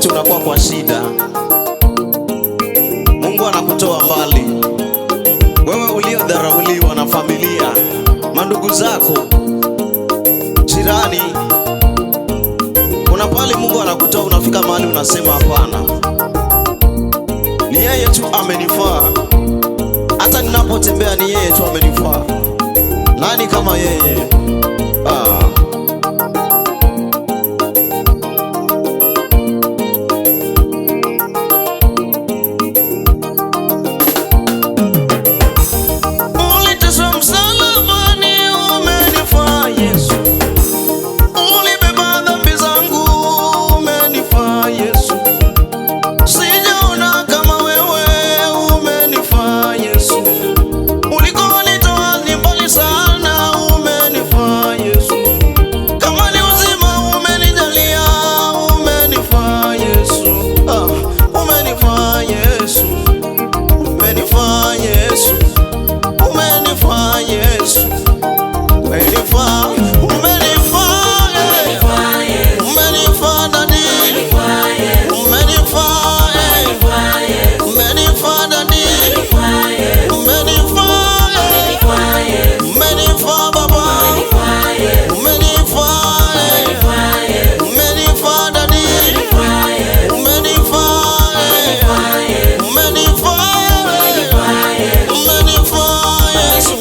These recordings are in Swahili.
Wakati unakuwa kwa shida, Mungu anakutoa mbali. Wewe uliodharauliwa na familia, mandugu zako, jirani, kuna pale Mungu anakutoa, unafika mahali unasema hapana, ni yeye tu amenifaa. Hata ninapotembea ni yeye tu amenifaa. Nani kama yeye? Ah. Uliteswa msalabani, umenifaa Yesu. Ulibeba dhambi zangu, umenifaa Yesu. Sijaona kama wewe, umenifaa Yesu. Ulikonitoa ni mbali sana, umenifaa Yesu. Kama ni uzima umenijalia, umenifaa Yesu. Ah, umenifaa Yesu. Umenifaa Yesu. Umenifaa Yesu. Umenifaa, umenifaa, eh. Umenifaa daddy. Umenifaa, eh. Umenifaa daddy. Umenifaa, eh. Umenifaa baba. Umenifaa, eh. Umenifaa daddy. Umenifaa, eh. Umenifaa, eh. Umenifaa Yesu.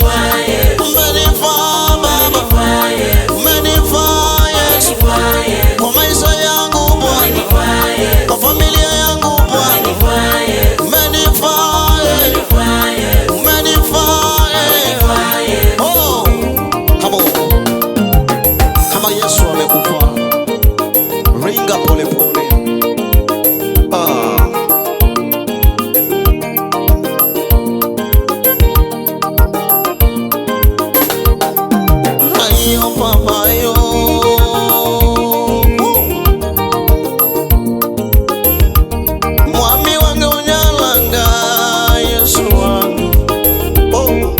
Umenifaa baba. Umenifaa Yesu. Kwa maisha yangu Bwana, kwa familia yangu Bwana, umenifaa, eh. Umenifaa, eh. Oh, come on. Kama Yesu amekufaa, ringa pole pole. Ah. Ayo papa yo. Mwami wange unyalanga Yesu wangu. Oh.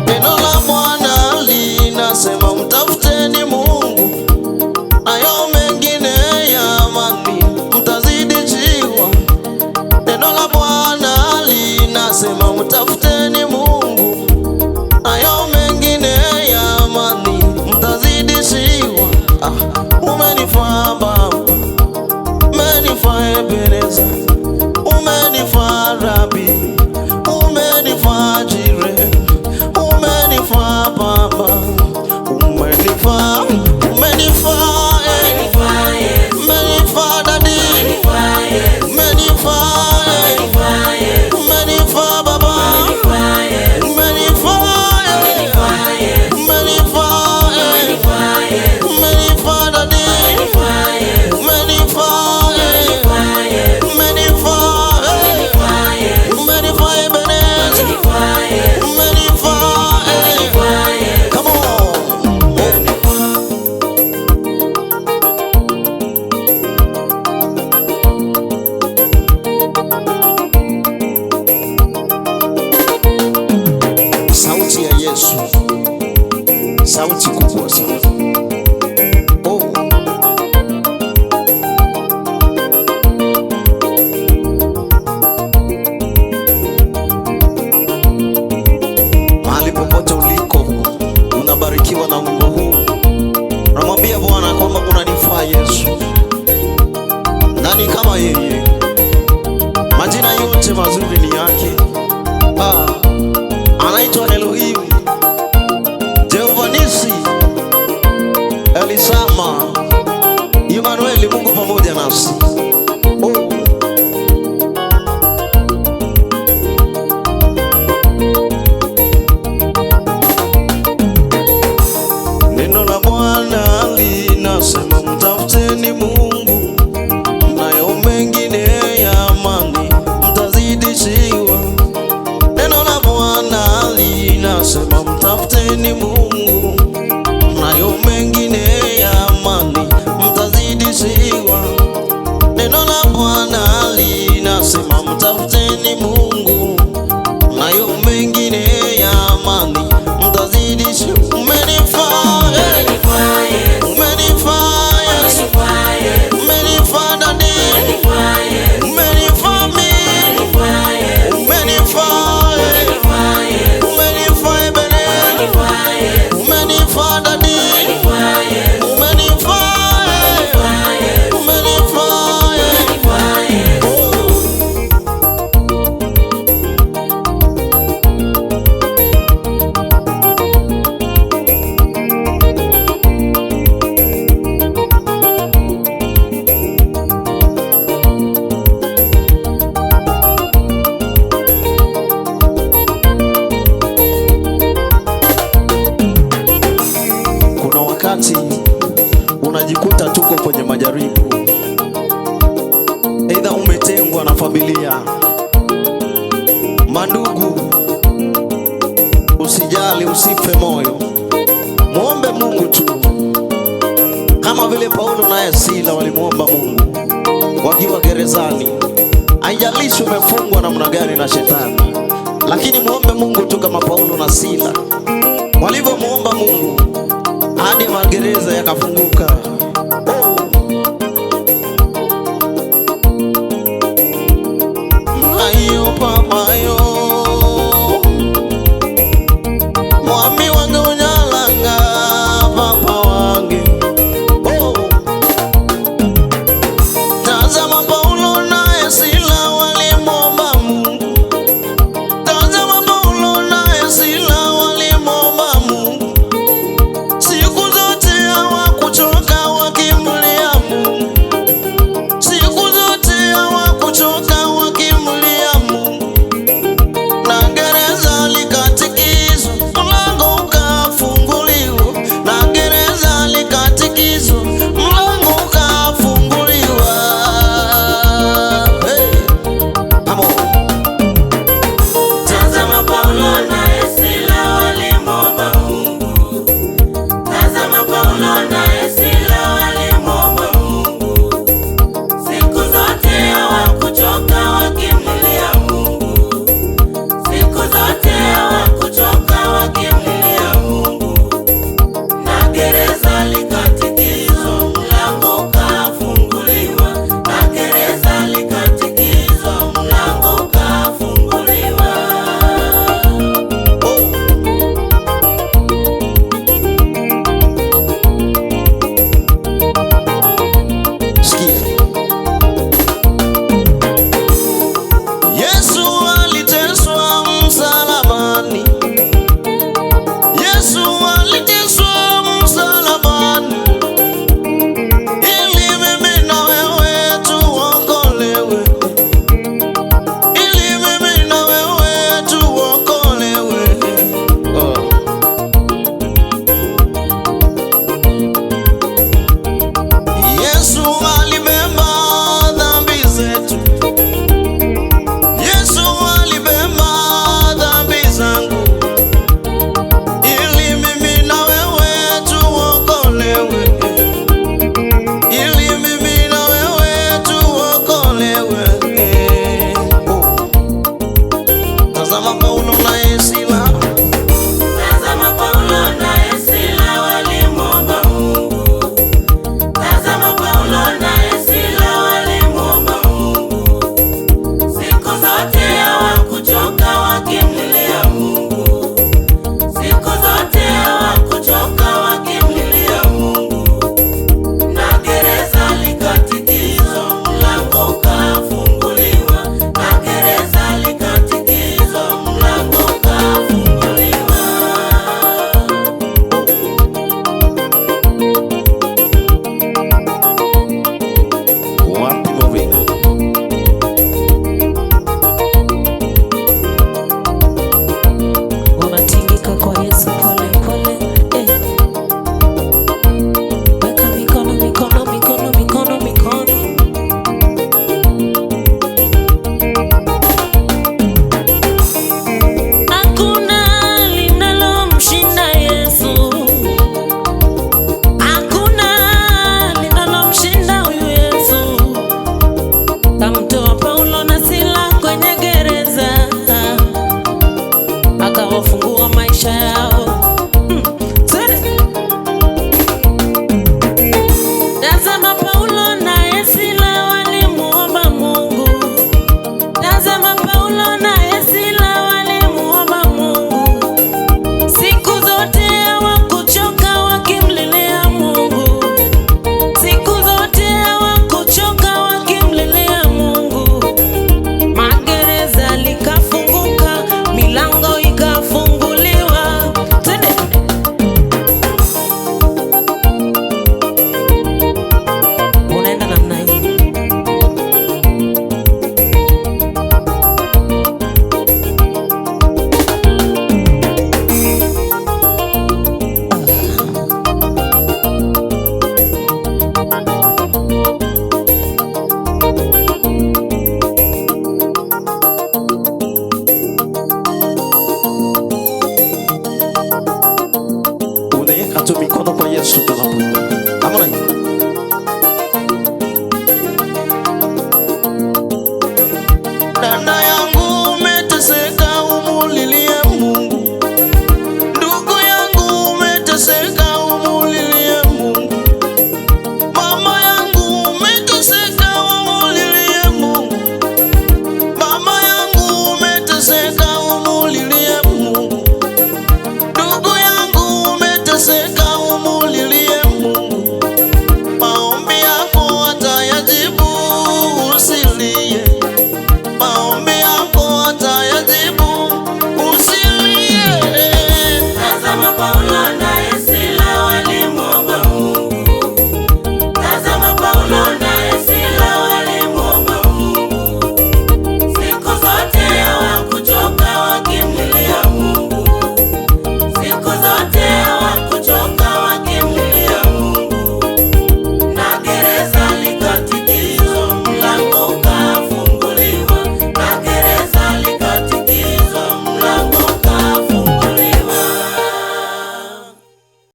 Neno la Bwana linasema mtafuteni Mungu, nayo mengine ya amani mtazidishiwa. Neno la Bwana linasema mtafuteni Mungu, nayo mengine ya amani mtazidishiwa. Ah, umenifaa Baba, umenifaa Ebeneza, umenifaa Rabi, umenifaa Jire, umenifaa Baba, umenifaa, umenifaa, eh. Umenifaa daddy, umenifaa, eh. Umenifaa baba, umenifaa, eh. Umenifaa, eh. Umenifaa daddy, umenifaa, eh. Umenifaa, eh. Umenifaa Ebeneza, umenifaa, eh. Come on. Oh. Sauti ya Yesu, sauti kubwa sana. Oh. Mahali popote uliko unabarikiwa na wimbo huu, unamwambia Bwana kwamba unanifaa Yesu. Nani kama yeye? Majina yote mazuri ni yake. Ah, anaitwa Elohim, Jehova Nisi, Elisama, Emmanuel, Mungu pamoja nasi. Oh. Neno la Bwana linasema mtafuteni Mungu, nayo mengine ya amani mtazidishiwa. Neno la Bwana linasema mtafuteni Mungu, nayo mengine ya amani mtazidishiwa. unajikuta tuko kwenye majaribu, aidha umetengwa na familia, mandugu, usijali, usife moyo, muombe Mungu tu, kama vile Paulo naye Sila walimuomba Mungu wakiwa gerezani. Haijalishi umefungwa namna gani na shetani, lakini muombe Mungu tu kama Paulo na Sila walivyomuomba Mungu hadi magereza yakafunguka.